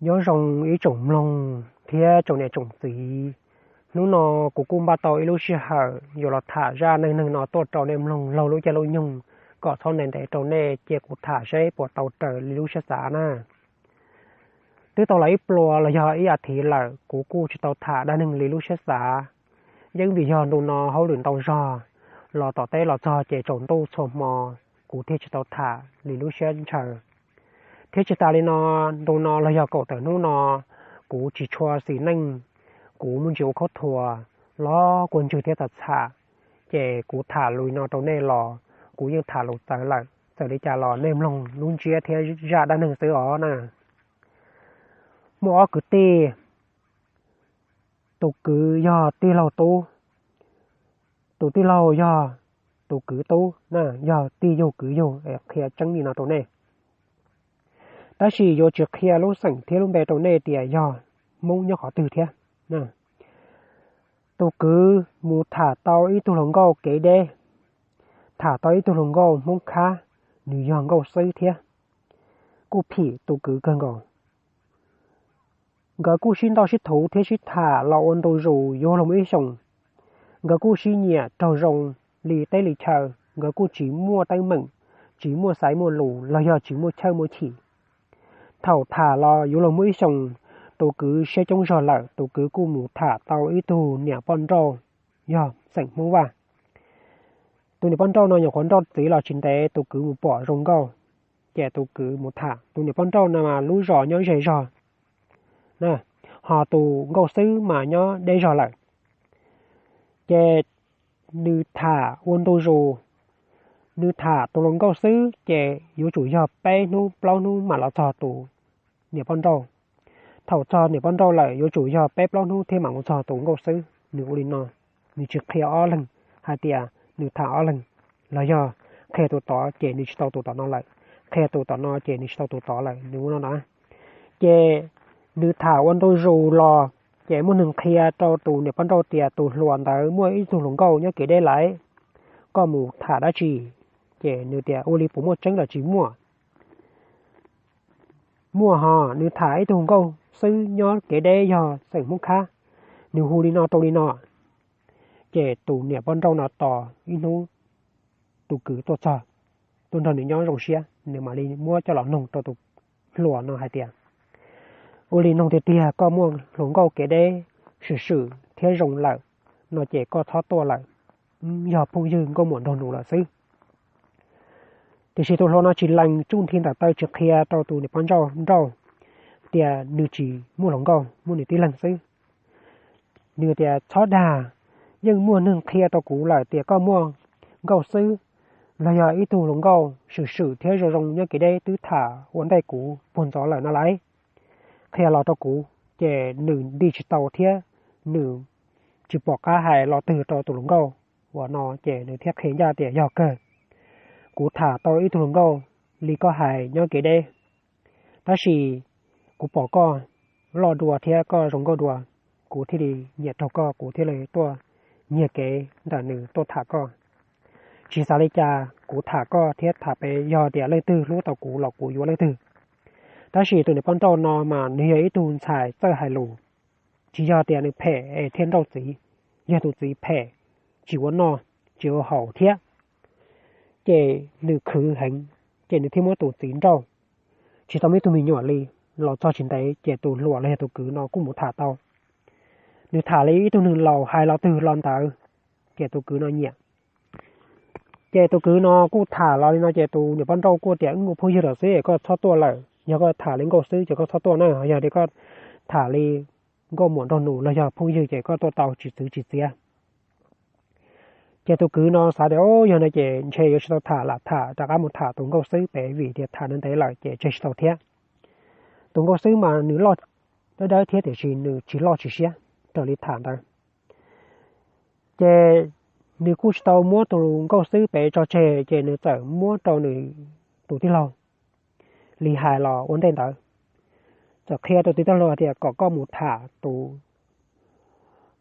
Nyob zoo ib tsoom mloog thiab tsoom niam tsoom txiv. Hnub no kuv kuj npaj tau ib lub sij hawm yuav los tham zaj neej neeg no tuaj rau nej mloog laug lub caij lub nyoog, kom txhob ntev ntev rau nej, cia kuv tham seb puas tau raws li lub siab xav na. Twb tau los ib pluas los yog ib as thiv lawm kuv kuj tsis tau tham dab neeg li lub siab xav. Yeej vim yog ntu no hauj lwm ntau zog, los tom teb los txog ces tsaus ntuj txhua hmo, kuv thiaj tsis tau tham li lub siab ntshaw. Thiab tsis tas li no, ntu no los yog kaum tawm hnub no, kuv tsis tshua xis neej, kuv muaj ntsis ua khaub thuas, los kua ntswg thiab txham txham, ces kuv tham li no rau nej los kuv yeej tham lus txawv lawm. Txawm li cas los nej mloog lub ntsiab thiab zaj dab neeg xwb os na. Muaj ob kwv tij, tus kwv yog tij laug tub, tus tij laug yog tus kwv tub na, yog tij yug kwv yug, qhia tseeb li no rau nej. Tab sis yuav tsis qhia lub xeem thiab lub npe rau nej tias yog Hmoob nyob qhov twg thiab. Tus kwv mus tham tau ib tug hluas nkauj kev deb, tham tau ib tug hluas nkauj Hmoob khab, nws yog nkauj xwb thiab, kuj phim tus kwv kawg nkaus. Nkawd kuj sib ntaj sib thuv thiab sib tham los ua ntu zus yuav luag muaj ib xyoos. Nkawd kuj sib nyiam raug zoo li teb li chaw, nkawd kuj tsis muaj teeb meem, tsis muaj xaiv muaj lus los yog tsis muaj chawj muaj chim. Thaum tham los yuav luag muaj ib xyoos, tus kwv siab coob zog lawm, tus kwv kuj mus tham tau ib tug niam poj nrauj yog xeem Hmoob Vaj. Tus niam poj nrauj no nyuam qhuav nrauj txiv los tsis ntev tus kwv mus pom zoo nkauj, ces tus kwv mus tham. Tus niam poj nrauj no mas lub zos nyob ze zog, ho tus nkauj xwb mas nyob deb zog lawm. Ces nws tham ua ntu zus, nws tham tus hluas nkauj xwb ces yuav tsum yog peb hnub plaub hnub mam los txog tus niam poj nrauj. Thaum txog niam poj nrauj lawm yuav tsum yog peb plaub hnub thiab mam mus txog tus nkauj xwb. Nws ua li no, nws tsis qhia ob leeg hais tias nws tham ob leeg, los yog qhia tus tod ces nws tsis tau tus tom no lawm, qhia tus tom no ces nws tsis tau tus tod lawm, nws ua no na. Ces nws tham ua ntu zus los, ces muaj neeg qhia rau tus niam poj nrauj tias tus hluas ntawd muaj ib tug hluas nkauj nyob kev deb lawm, koj mus tham dab tsi? Ces nws tias ua li puas muaj tseeb los tsis muaj? Muaj ho, nws tham ib tug nkauj xwb nyob kev deb yog xeem Hmoob Khab, nws hu li no rau li no. Ces tus niam poj nrauj no tos ib hnub tus kwv tuaj txog, tuaj nrog nws nyob zoo siab, nws mam li muab coj los noog rau tus hluas no hais tias ua li noog tiag tiag koj muaj hluas nkauj kev deb swm swm thiab zoo lawm no ces koj txhob tuaj lawm, yog phooj ywg nkauj muam nraug nus lawm xwb. Tiam sis tus hluas no tsis lees tsuj nthi ntawm taw tsis qhia rau tus niam poj nrauj tias nws tsis muaj hluas nkauj, muaj nws tib leeg xwb. Nws tias txhob dag, yeej muaj neeg qhia rau kuv lawm tias koj muaj nkauj xwb, los yog ib tug hluas nkauj swm swm thiab zoo zoo nyob kev deb twb tham ua ntej kuv puag ntxov lawm no lauj. Qhia los rau kuv, ces nws nti tsis tau thiab nws tsis pom qab hais lo twg rau tus hluas nkauj uas no ces nws thiaj qhia ncaj tias yog kawg, kuv tham tau ib tug hluas nkauj li koj hais nyob kev deb, tab sis kuv pom koj loj dua thiab koj zoo nkauj dua, kuv thiaj li nyiam raug koj, kuv thiaj li tuaj nyiag kev ntawm nws tuaj tham koj. Tsis xav li cas, kuv tham koj thiab tham pem, yog tias leej twg hlub tau kuv los kuv yuav leej twg. Tab sis tus niam poj nrauj no mas nws yog ib tug ntxhais txawj hais lus, tsis yog tias nws phem es thiaj nrauj txiv, yog tus txiv phem, tsis ua noj tsis ua haus thiab, ces nws khwv heev, ces nws thiaj muab tus txiv nrauj. Tsis tau muaj ib tug me nyuam li, los txog tsis ntev ces tus hluas los yog tus kwv no kuj mus tham tau. Nws tham li ib tug neeg laus hais lo twg lo ntawd, ces tus kwv no nyiam. Ces tus kwv no kuj tham los li no ces tus niam poj nrauj kuj tias wb ua phooj ywg lawm xwb, koj txhob tuaj lawm, yog koj tham li nkauj xwb ces koj txhob tuaj na, yog tias koj tham li nkauj muam nraug nus los yog phooj ywg ces koj tuaj tau tsis txwv tsis txiav. Ces tus kwv no xav tias o yog no ces ntshe yuav tsis tau tham, lam tham rov qab mus tham tus nkauj xwb pem, vim tias tham ntev ntev lawm ces tseg tsis tau thiab. Tus nkauj xwb mas nws loj dawb dawb thiab tiam sis nws tsis loj tsis siab raws li tham ntawd. Ces nws kuj tsis tau muab tus nkauj xwb pem tso tseg, ces nws txawm muab rau nws tus tij laug li hais los ua ntej ntawd. Txawm qhia rau tus tij laug tias kom koj mus tham tus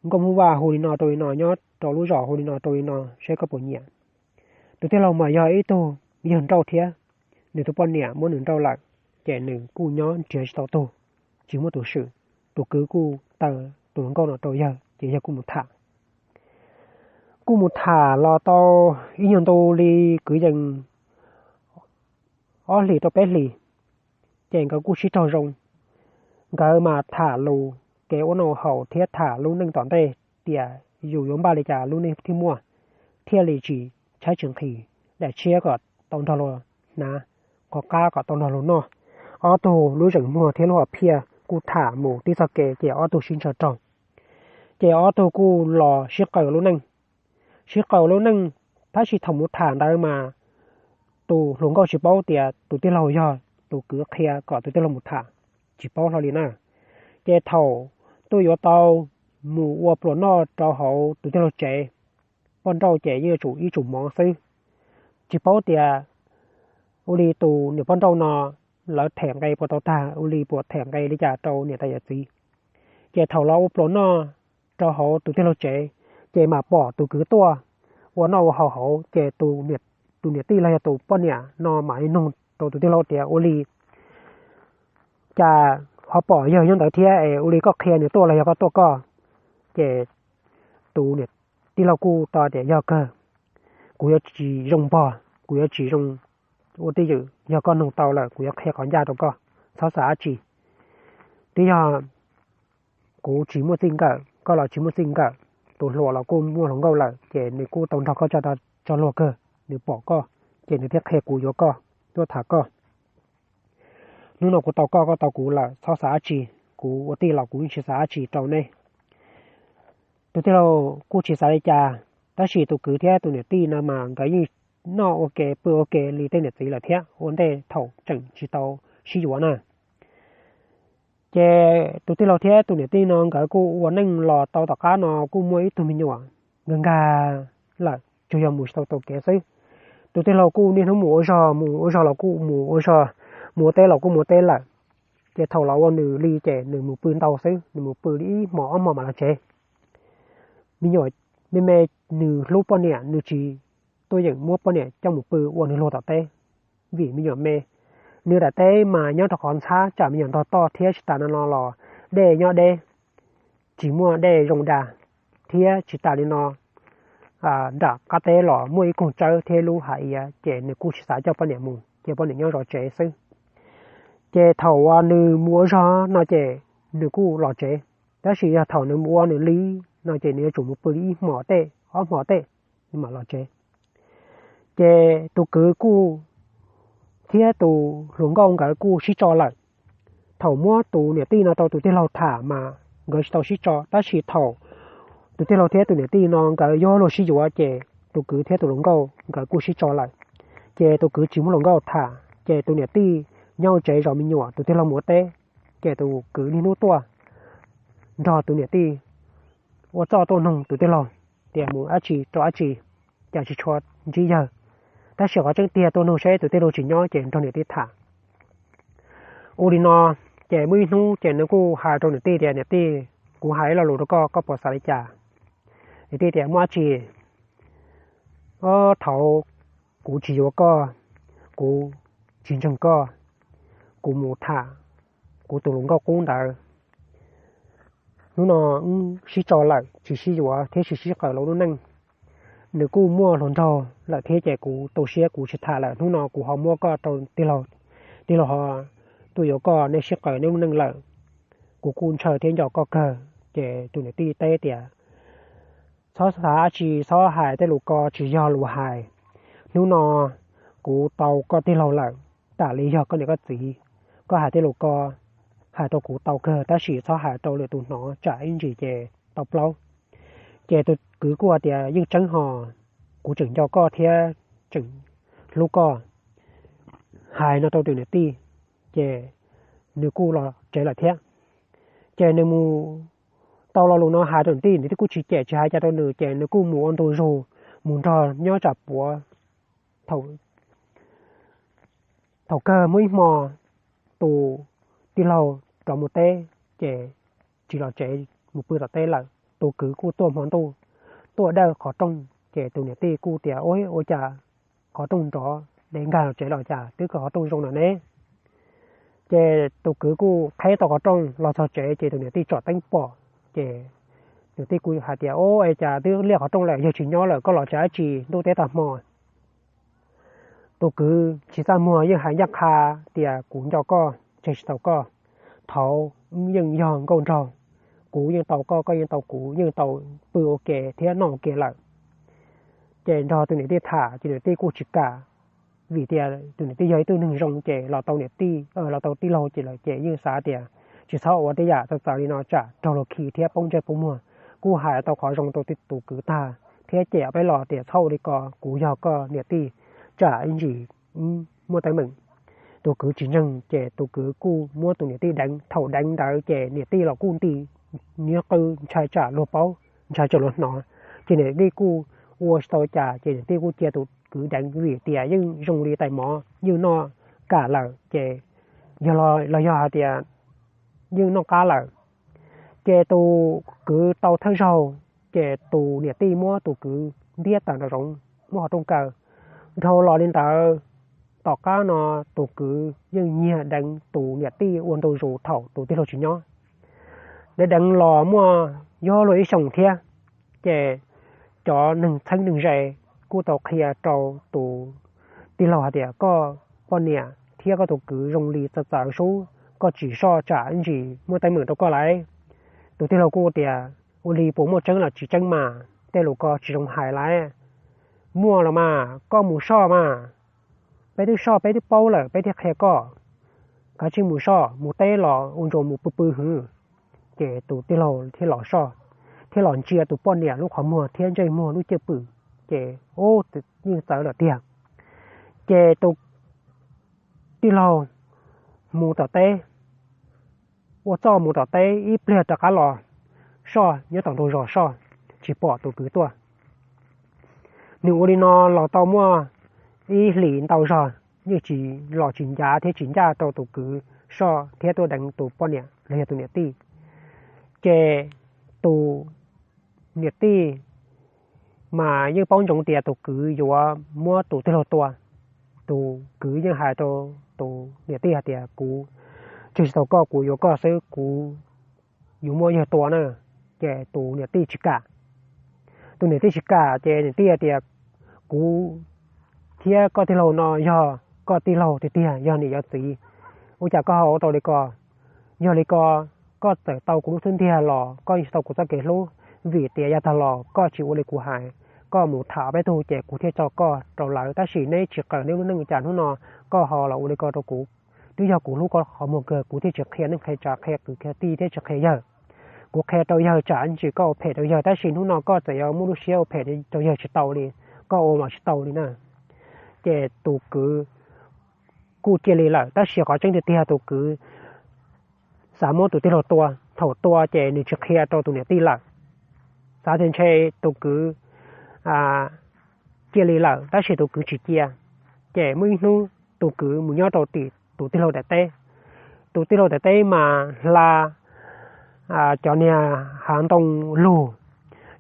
nkauj Hmoob Vaj hu li no rau li no, nyob rau lub zos hu li no rau li no seb koj puas nyiam. Tus tij laug mas yog ib tug yawg nrauj thiab, nws tus poj niam muab nws nrauj lawm, ces nws kuj nyob nrhiav tsis tau tug, tsis muaj tus swm. Tus kwv kuj taw tus hluas nkauj no rau yawg ces yawg kuj mus tham. Kuj mus tham los tau ib nyuag ntu li kwv yees ob hlis rau peb hlis, ces nkawd kuj sib raug zoo. Nkawd mas tham lus kev ua noj haus thiab tham lub neej tom ntej tias yus yuav npaj li cas lub neej thiaj muaj, thiaj li tsis tshaib tsis nqhis, daim tshiab kom tau nrog luag hnav, qhov qab kom tau nrog luag noj. Ob tug lub zeem muag thiab lub hom phiaj kuj tham mus tib txoj kev ces ob tug sib ntshaw raug. Ces ob tug kuj los sib qaws lub neej. Sib qaws lub neej, tab sis thaum mus tham ntawd mas tus hluas nkauj tsis paub tias tus tij laug yog tus kwv qhia kom tus tij laug mus tham, tsis paub hlo li na. Ces thaum tuaj yuav tau mus ua pluas noj rau hauv tus tij laug tsev, poj nrauj ces yeej yuav tsum ib tsum mov xwb. Tsis paub tias ua li tus niam poj nrauj no lawv them nqe puas tau tag, ua li puas them nqe li cas rau niam tais yawm txiv. Ces thaum los ua pluas noj rau hauv tus tij laug tsev, ces mam pom tus kwv tuaj ua noj ua haus hauv, ces tus niam tij los yog tus poj niam no mam li nug rau tus tij laug tias ua li cas ho pom yawg nyob ntawd thiab es ua li koj qhia nws tuaj los yog koj tuaj koj? Ces tus niam tij laug kuj tau tias yog kawg, kuv yuav tsis zoo npog, kuv yuav tsis zoo ua twj ywm, yog koj nug tau lawm kuv yuav qhia qhov ncaj rau koj, txhob xav dab tsi. Twb yog kuv tsis muaj txij nkawm, koj los tsis muaj txij nkawm, tus hluas los kuj muaj hluas nkauj lawm ces nws kuj tau nrog koj tso luag kawg, nws pom koj ces nws thiaj qhia kuv yuav koj, tuaj tham koj. Hnub no kuv tau koj, koj tau kuv lawm, txhob xav dab tsi, kuv ua tij los kuv yeej tsis xav dab tsi rau neb. Tus tij laug kuj tsis xav li cas, tab sis tus kwv thiab tus niam tij no mas nkawd yeej noj ua ke pw ua ke li tej niam txiv lawm thiab ua ntej thaum tseem tsis tau sib yuav na. Ces tus tij laug thiab tus niam tij no nkawd kuj ua neej los tau tom qab no kuj muaj ib tug me nyuam nkag nkag lawm, tsuas yog mus tsis tau taus kev xwb. Tus tij laug kuj niaj hnub mus ua zog, mus ua zog los kuj mus ua zog, mus ua teb los kuj mus ua teb lawm. Ces thaum los ua nws li ces nws mus pw ntau xwb, nws mus pw li ib hmos ob hmos mam los tsev. Me nyuam me me, nws hlub poj niam, nws tsis tuaj yeem muab poj niam coj mus pw ua nws luag tom teb, vim me nyuam me. Nws daim teb mas nyob rau qhov ntxhab tsam me nyuam nrog toj thiab tsis tas no no los dej nyob deb, tsis muaj dej zoo da, thiab tsis tas li no nram qab teb los muaj ib koog tsawb thiab lub hav iav ces nws kuj tsis xav coj poj niam mus, ces poj niam nyob zov tsev xwb. Ces thaum uas nws mus ua zog no ces nws kuj los tsev, tab sis yog thaum nws mus ua nws li no ces nws yuav tsum mus pw li ib hmos tej ob hmos tej nws mam los tsev. Ces tus kwv kuj thiab tus hluas nkauj nkawd kuj sib tso lawm. Thaum muab tus niam tij no rau tus tij laug tham mas nkawd tsis tau sib tso, tab sis thaum tus tij laug thiab tus niam tij no nkawd yuav luag sib yuav ces tus kwv thiab tus hluas nkauj nkawd kuj sib tso lawm. Ces tus kwv tsis muaj hluas nkauj tham, ces tus niam tij nyob tsev zov me nyuam, tus tij laug mus ua teb, ces tus kwv niaj hnub tuaj nrog tus niam tij ua txuj tuaj noog tus tij laug tias mus dab tsi rau dab tsi, cas tsis tshua ntsib yawg. Tab sis qhov tseeb tiag tuaj noog seb tus tij laug tsis nyob ces nrog niam tij tham. Ua li no, ces muaj ib hnub ces nws kuj hais rau niam tij tias, niam tij, kuv hais ib lo lus rau koj, koj puas xav li cas? Niam tij tias, muaj dab tsi? Ob, thaum kuv tsis yuav koj, kuv tsis ntseeg koj, kuv mus tham kuv tus hluas nkauj qub ntawd. Hnub no wb sib tso lawm, tsis sib yuav thiab tsis sib qawm lub neej. Nws kuj muaj hluas nraug lawm thiab ces kuv tu siab kuv tsis tham lawm. Hnub no kuv ho muab koj rau tij laug, tij laug ho tuaj yuav koj, neb sib qawm neb lub neej lawm. Kuv kuj ntshaw thiab nco koj kawg. Ces tus niam tij teb tias, txhob xav dab tsi, txhob hais tej lus ko tsis yog lus hais. Hnub no kuv tau koj tij laug lawm, tam li yog koj niam koj txiv. Koj hais tej lus ko hais rau kuv tau kawg, tab sis txhob hais rau lwm tus hnov tsam ib ntsis ces tau plaub. Ces tus kwv kuj hais tias, yeej tseeb ho, kuv tseem nco koj thiab tseem hlub koj. Hais no rau tus niam tij, ces nws kuj los tsev lawm thiab. Ces nws mus tau lo lus no hais rau niam tij, niam tij kuj tsis cem tsis hais cas rau nws, ces nws kuj mus ua ntu zus, mus nrog nyob tsam puav. Thaum kawg muaj ib hmo tus tij laug rov mus teb, ces tsis los tsev, mus pw tom teb lawm. Tus kwv kuj tuaj hmo ntuj, tuaj dawj qhov rooj, ces tus niam tij kuj tias, ua cas qhov rooj nrov, de nkag los tsev los cas twb kawg qhov rooj zoo no ne? Ces tus kwv kuj qheb tau qhov rooj los txog tsev ces tus niam tij tsom teeb pom, ces niam tij kuj hais tias, Ub, es cas twb liaj qhov rooj lawm, yawg tsis nyob lawm, koj los tsa dab tsi ntuj teb tag hmo? Tus kwv tsis txaj muag yeej hais ncaj qha tias, Kuv nco koj tseg tsis tau koj. Thaud yeej yog nkauj nraug, kuv yeej tau koj, koj yeej tau kuv, yeej tau pw ua ke thiab noj ua ke lawm. Ces nrog tus niam tij tham ces niam tij kuj tsis kam, vim tias tus niam tij yog ib tug neeg zoo ces los tau niam tij, los tau tij laug ces lawm ces yeej xav tias tsis txhob ua tej yam txawv txawv li no tsam raug luag khi thiab poob ntsej poob muag. Kuj hais tau qhov zoo rau tus kwv tag thiab cem peb los tias, Txhob ua li ko, kuv yog koj niam tij, tsam ib ntsis muaj teeb meem. Tus kwv tsis ntseeg ces tus kwv kuj muab tus niam tij deev. Thaum deev ntawd ces niam tij los kuj nti niv qw ntshai tsam luag paub, ntshai tsam luag hnov. Ces niam tij kuj ua tsis tau cas ces niam tij kuj cia tus kwv deev vim tias yeej zoo li tais mov, yeej noj kam lawm ces yog los yog hais tias yeej noj qab lawm. Ces tus kwv tau thawj zaug ces tus niam tij muab tus kwv ntiab tawm nraum zoov muab qhov rooj kaw. Dhau los li ntawd, tom qab no tus kwv yeej nyiag deev tus niam tij ua ntu zus thaum tus tij laug tsis nyob. Deev deev los muaj yuav luag ib xyoos thiab, ces cov neeg txheeb neeg ze kuj tau qhia rau tus tij laug hais tias, Koj poj niam thiab koj tus kwv zoo li txawv txawv sub, koj tsis soj tsam ib ntsis muaj teeb meem rau koj lauj. Tus tij laug kuj tias, Ua li puas muaj tseeb los tsis tseeb mas, tej lus ko tsis zoo hais lauj. Muaj los mas koj mus soj mas, peb twb soj peb twb paub lawm peb thiaj qhia koj. Kav tsij mus soj, mus teb los ua ntsuas mus pw pw hwv. Ces tus tij laug thiaj los soj, thiaj los ntsia tus poj niam lub qhov muag thiab ntsej muag lub cwj pwm, ces ub, yeej txawv lawm tiag. Ces tus tij laug mus tom teb, ua txuj mus tom teb ib pliag rov qab los soj nyob tom ntug zos soj, tsis pom tus kwv tuaj. Nws ua li no los tau muaj ib hlis ntau zog, yeej tsis los tsis ncav thiab tsis ncaj rau tus kwv soj thiab tuaj deev tus poj niam los yog tus niam tij. Ces tus niam tij mas yeej paub ntsoov tias tus kwv yuav muab tus tij laug tua. Tus kwv yeej hais rau tus niam tij hais tias, Kuv tseg tsis tau koj, kuv yuav koj xwb, kuv yuav muab yawg tua na. Ces tus niam tij tsis kam. Tus niam tij tsis kam ces niam tij hais tias, Kuv thiab koj tij laug no yog koj tij laug tiag tiag, yog niam yog txiv, ua cas koj ho ua tau li ko? Yog li ko, koj txawm tau kuv lub xub ntiag los koj yeej tsis tau kuv txoj kev hlub, vim tias yav tag los koj tsis ua li kuv hais, koj mus tham peb tug ces kuv thiaj tso koj rau lawv, tab sis neb tsis qawm neb lub neej cas hnub no koj ho los ua li ko rau kuv. Twb yog kuv hlub koj qhov muag kawg kuv thiaj tsis qhia neej qhia tsav, qhia kwv qhia tij thiab tsis qhia yawg. Kuv qhia rau yawg tsam ntsis koj ua phem rau yawg, tab sis hnub no koj txawm yuav muaj lub siab ua phem rau yawg tsis tau li, koj ua mas tsis tau li na. Ces tus kwv kuj cia li lawm, tab sis qhov tseeb tiag tiag tus kwv xav muab tus tij laug tua, thaum tua ces nws tsis qhia rau tus niam tij lawm. Xav tias ntshe tus kwv cia li lawm, tab sis tus kwv tsis cia. Ces muaj ib hnub tus kwv mus nyob rau tim tus tij laug daim teb. Tus tij laug daim teb mas hla cov niag hav ntoo lug.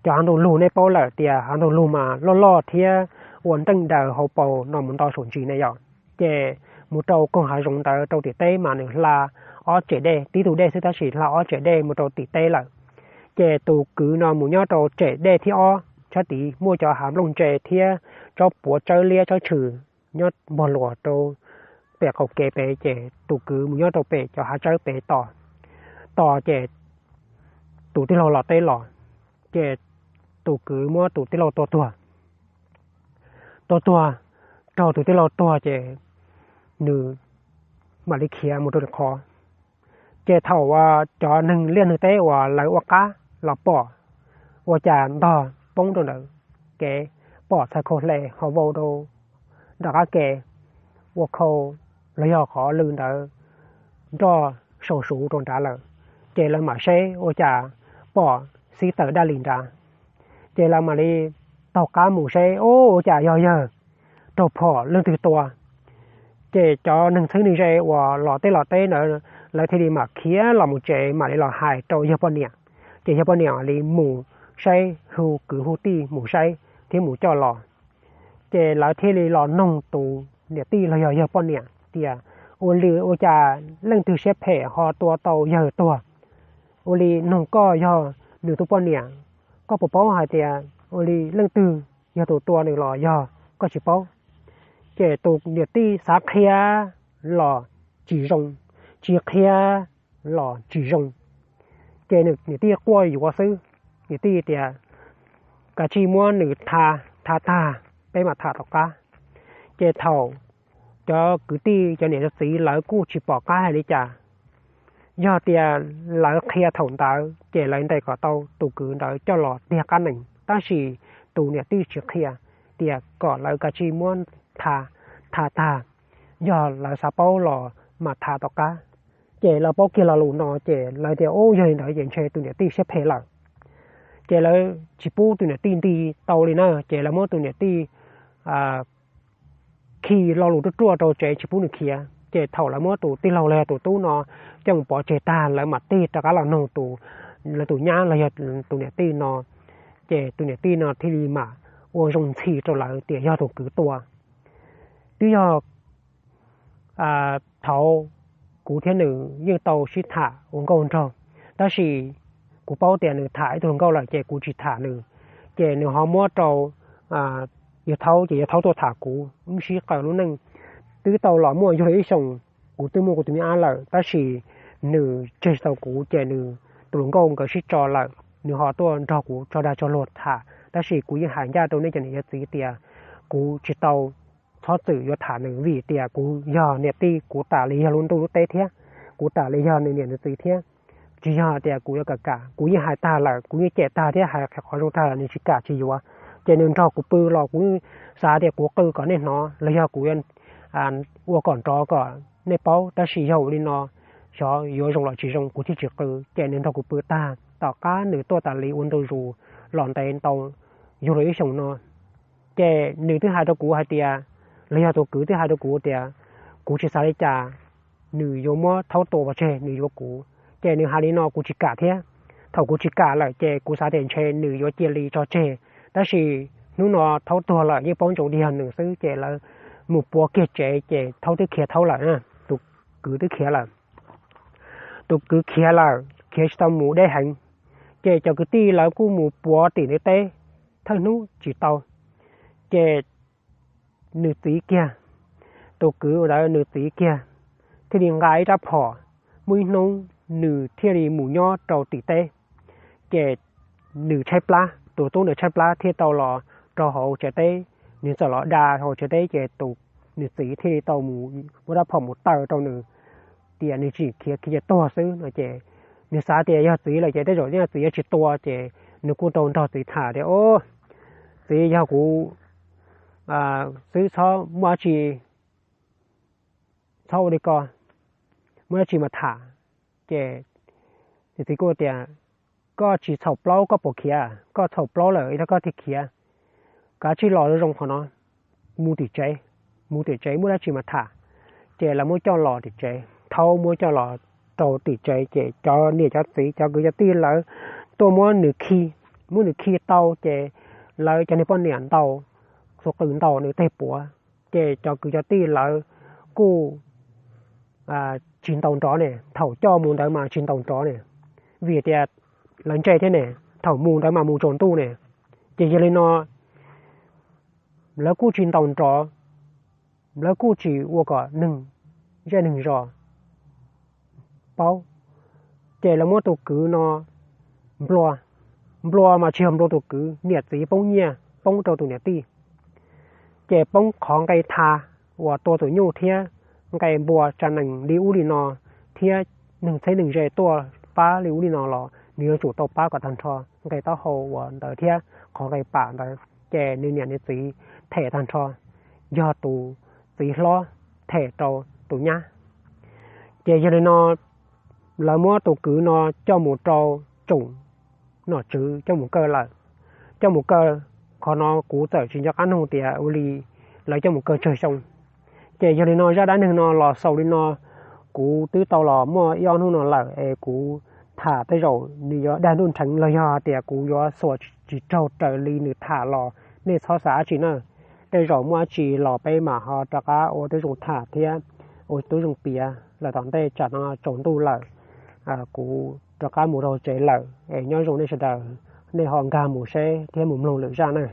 Cov hav ntoo lug nej paub lawm tias hav ntoo lug mas loj loj thiab ua nreej daws hauv paus no mus nto saum ntsis ne yom. Ces mus rau koog hav zoov ntawd rau tim teb mas nws hla ob tsem dej, tib tug dej xwb tab sis hla ob tsem dej mus rau tim teb lawm. Ces tus kwv no mus nyob rau tsem dej thib ob, sab tid muaj cov hav nplooj ntse thiab tsob puav tsawb liab tsawb tshwm nyob npog luas rau pem qaum kev pem, ces tus kwv mus nyob rau pem cov hav tsawb pem tos. Tos ces tus tij laug los teb los, ces tus kwv muab tus tij laug tua tuag. Tua tuag, raug tus tij laug tuag ces nws mam li khiav mus rau qhov. Ces thaum uas cov neeg liaj neeg teb uas lawv ua qab los pom, ua cas ntog poob rau ntawd kev, pom txhais khau hle ho vau rau nram qab ke, ua khau los yog qhov lw ntawd nroj sau suv rau nrad lawm. Ces lawv mam seb ua cas pom xib taws daj li nrad. Ces lawv mam li taug qab mus seb, Ub, ua cas yog yawg raug phom leej twg tua? Ces cov neeg txheeb neeg ze uas los teb los teb ntawd lawv thiaj li mam khiav los mus tsev mam li los hais rau yawg poj niam. Ces yawg poj niam mam li mus saib, hu kwv hu tij mus saib thiab mus coj los. Ces lawv thiaj li los noog tus niam tij los yog yawg poj niam tias, ua li ua cas leej twg siab phem ho tua tau yawg tuag? Ua li nug koj yog nws tus poj niam, koj puas paub hais tias ua li leej twg yog tus tua nws los yog koj tsis paub? Ces tus niam tij xav qhia los tsis zoo, tsis qhia los tsis zoo. Ces nws niam tij quaj yuav xwb. Niam tij tias, kav tsij muab nws tha, tha tag peb mam tham tom qab. Ces thaum cov kwv tij, cov niam cov txiv lawv kuj tsis pom qab hais li cas. Yog tias lawv qhia thaum ntawd ces lawv ntes kom tau tus kwv ntawd coj los tiag qab nees, tab sis tus niam tij tsis qhia, tias kom lawv kav tsij muab tha, tha tag, yog lawv xav paub los mam tha tom qab. Ces lawv paub kiag lo lus no ces lawv tias, ub, yog li ntawd ces ntshe tus niam tij siab phem lawm. Ces lawv tsis pub tus niam tij nti tau li na, ces lawv muab tus niam tij khi lo lus ruaj ruaj rau tsev tsis pub nws khiav. Ces thaum lawv muab tus tij laug los yog tus tub no coj mus pov tseg tag, lawv mam tig rov qab los nug tus, lawv tus nyab los yog tus niam tij no, ces tus niam tij no thiaj li mam ua zoo ntxhi rau lawv tias yog tus kwv tua. Twb yog thaum kuv thiab nws yeej tau sib tham ua nkauj nraug, tab sis kuv paub tias nws tham ib tug hluas nkauj lawm ces kuv tsis tham nws. Ces nws ho muab rau yawg Thaub, ces yawg Thaub tuaj tham kuv, wb sib qawm lub neej. Twb tau los muaj yug li ib xyoos, kuv twb muaj kuv tus me ab lawm, tab sis nws tseg tsis tau kuv, ces nws tus hluas nkauj nkawd sib tso lawm, nws ho tuaj nrog kuv tso dag tso luag tham. Tab sis kuv yeej hais ncaj rau nej cov niam yog txiv tias kuv tsis tau txhob txwm yuav tham nws, vim tias kuv yog niam tij, kuv tam li yog lub ntuj lub teb thiab, kuv tam li yog nws niam nws txiv thiab. Tsis yog tias kuv yuav kam kam, kuv yeej hais tag lawm, kuv yeej cem tag thiab hais qhov zoo tag lawm, nws tsis kam tsis yuav. Ces nws nrog kuv pw los kuv xav tias kuv qw kom nej hnov los yog kuv ua kom nrov kom nej paub, tab sis yog ua li no, xyov yuav zoo los tsis zoo, kuv thiaj tsis qw. Ces nws nrog kuv pw tag, tom qab nws tuaj tas li ua ntu zus los ntev ntau yug li ib xyoos no, ces nws twb hais rau kuv hais tias, los yog tus kwv twb hais rau kuv tias, kuv tsis xav li cas, nws yuav muab Thaub tua pov tseg, nws yuav kuv. Ces nws hais li no kuv tsis kam thiab. Thaum kuv tsis kam lawm ces kuv xav tias ntshe nws yuav cia li tso tseg, tab sis hnub no Thaub tuag lawm yeej paub ntsoov tias yog nws xwb, ces lawv mus puav kiag tsev, ces Thaub twb khiav Thaub lawm na, tus kwv twb khiav lawm. Tus kwv khiav lawm, khiav tsis tau mus deb heev, ces cov kwv tij lawv kuj mus puav tim ntiaj teb thawj hnub tsis tau, ces nws txiv kiag, tus kwv ntawd nws txiv kiag thiaj li nqa ib rab phom. Muaj ib hnub nws thiaj li mus nyob rau tim teb, ces nws tshaib plab, tus tub ntawd tshaib plab thiaj tau los rau hauv tsev teb. Nws txawm los da hauv tsev teb, ces tus, nws txiv thiaj li tau mus muab rab phom mus taw rau nws, tias nws tsis khiav, khiav ces tuag xwb no. Ces nws xav tias yog txiv lawm ces tej zaum txiv yuav tsis tua, ces nws kuj tau nrog txiv tham tias, o, txiv, yog kuv xwb, txhob muaj dab tsi, txhob ua li ko, muaj dab tsi mas tham. Ces txiv kuj tias, koj tsis txhaum plaub koj puas khiav? Koj txhaum plaub lawm ib tag koj thiaj khiav. Kav tsij los zoo qhov no, mus tim tsev, mus tim tsev muaj dab tsi mas tham. Ces lawv muab coj los tim tsev, Thaub muab coj los rau tim tsev, ces cov niam cov txiv, cov kwv cov tij lawv tuaj muab nws khi, muab nws khi tau, ces lawv cov niag poj niam ntaus, xuv qws ntaus nws tej puav, ces cov kwv cov tij lawv kuj tsis ntaus nrov ne, thaum coj mus ntawd mas tsis ntaus nrov ne, vim tias lawv ntse thiab ne, thaum mus ntawd mas mus tsaus ntuj ne. Ces yog li no lawv kuj tsis ntaus nrov, lawv kuj tsis ua kom neeg zej neeg zos paub. Ces lawv muab tus kwv no nplua, nplua mas tsis yog nplua tus kwv, niam txiv poob nyiaj poob rau tus niam tij, ces poob qhov nqe tha uas tua tus nyuj thiab nqe npua tsa nees li ub li no, thiab neeg txheeb neeg ze tuaj pab li ub li no los nws yuav tsum tau pab kom tag nrho nqe taub hau uas ntawd thiab qhov nqe pam ntawd. Ces nws niam nws txiv them tag nrho, yog tus txiv hlob them rau tus nyab. Ces yog li no lawv muab tus kwv no coj mus rau tsoom nom tswv coj mus kaw lawm. Coj mus kaw, qhov no kuv txawm tsis nco qab nug tias ua li lawv coj mus kaw tsawg xyoo. Ces yog li no zaj dab neeg no los xaus li no, kuv twb tau los muaj ib ob hnub no lawm es kuv tham tej zaum nws yuav dag ntuj nrheev los yog tias kuv yuav xuas tsis raug raws li nws tham los nej txhob xav dab tsi na. Tej zaum muaj dab tsi los peb mam ho rov qab ua tej zoo tham thiab. ua tib zoo piav lawm tom ntej, tsam no tsaus ntuj lawm, kuv rov qab mus rau tsev lawm es nyob zoo nej sawv daws, nej ho nkag mus seb thiab mus mloog lwm zaj na.